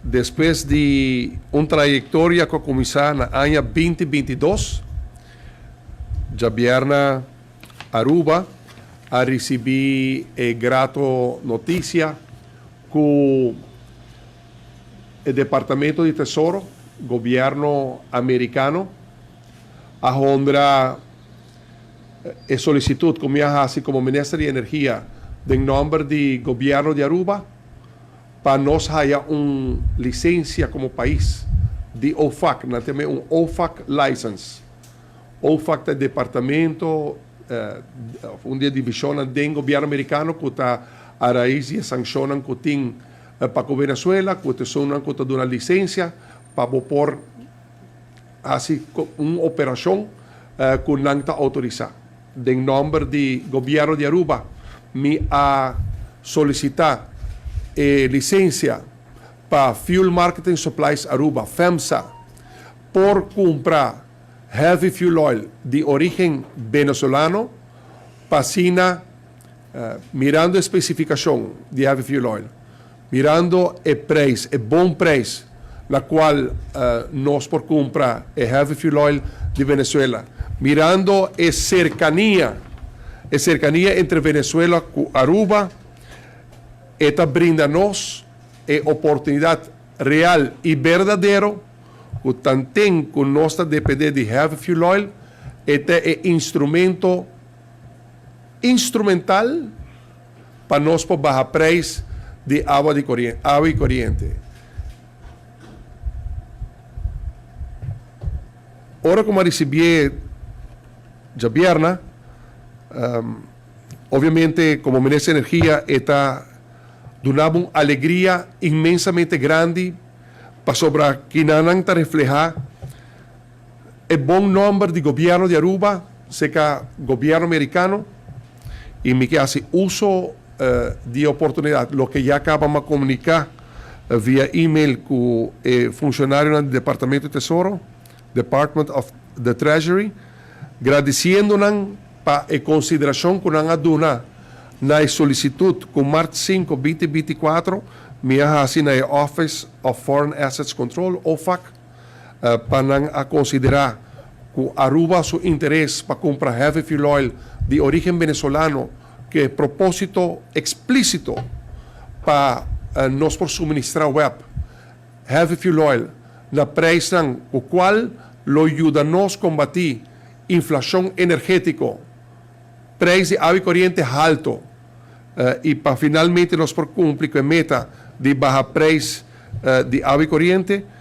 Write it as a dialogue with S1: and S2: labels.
S1: Despues di un trayektoria ku a kuminsá na aña binti binti dos, djabièrna Aruba a risibí e grato notisia ku e Departamento di Tesoro, gobièrnu amerikano, a honra e solisitut ku mi a hasi komo Minister di Energia den nòmber di gobièrnu di Aruba pa nos haya un lisensia komo pais di OFAC, nan ta yam'é un OFAC license. OFAC ta e departamento òf un di e divishonnan den gobièrnu merikano ku ta a rais di e sanshonnan ku tin pa ku Venezuela, ku ta esunnan ku ta duna lisensia pa bo por hasi un operashon ku nan ta outorisá. Den nòmber di Gobièrnu di Aruba mi a solisitá e lisensia pa Fuel Marketing Supplies Aruba, FEMSA, por kumpra heavy fuel oil di orígen venezolano pa asina, mirando e spesifikashon di heavy fuel oil, Mirando e prijs, e bon prijs na cual nos por cumpra e heavy fuel oil di Venezuela, mirando e cercania, e cercania entre Venezuela cu Aruba, e ta brinda nos e oportunidad real y berdadero cu tanten cu nos ta depende di heavy fuel oil, e ta e instrumento instrumental, pa nos por baha prijs di awa di awa y coriente. Ora cu mi a ricibié djabierna, obviamente como Minister di Energia e ta duna bo un alegria inmensamente grandi pasobra kinanan ta refleha E bon nomber di gobierno di Aruba seca gobierno Mericano y mi ke haci uso di e oportunidad, loke ya caba mi a comunica via email cu e funcionarionan di Departamento di Tesoro, Department of the Treasury, gradiciendo nan pa e consideracion cu nan a duna na e solicitud cu mart sinku, binti binti kuatro mi a haci na e Office of Foreign Assets Control, OFAC, pa nan a konsiderá ku Aruba su interes pa kumpra heavy fuel oil di orígen venezolano ku e propósito eksplísito pa nos por suministrá web heavy fuel oil na preisnan ku kual lo yuda nos kombatí inflashon energétiko, preis di awa i koriente halto i pa finalmente nos por kumpli ku e meta di baha preis di awa i koriente.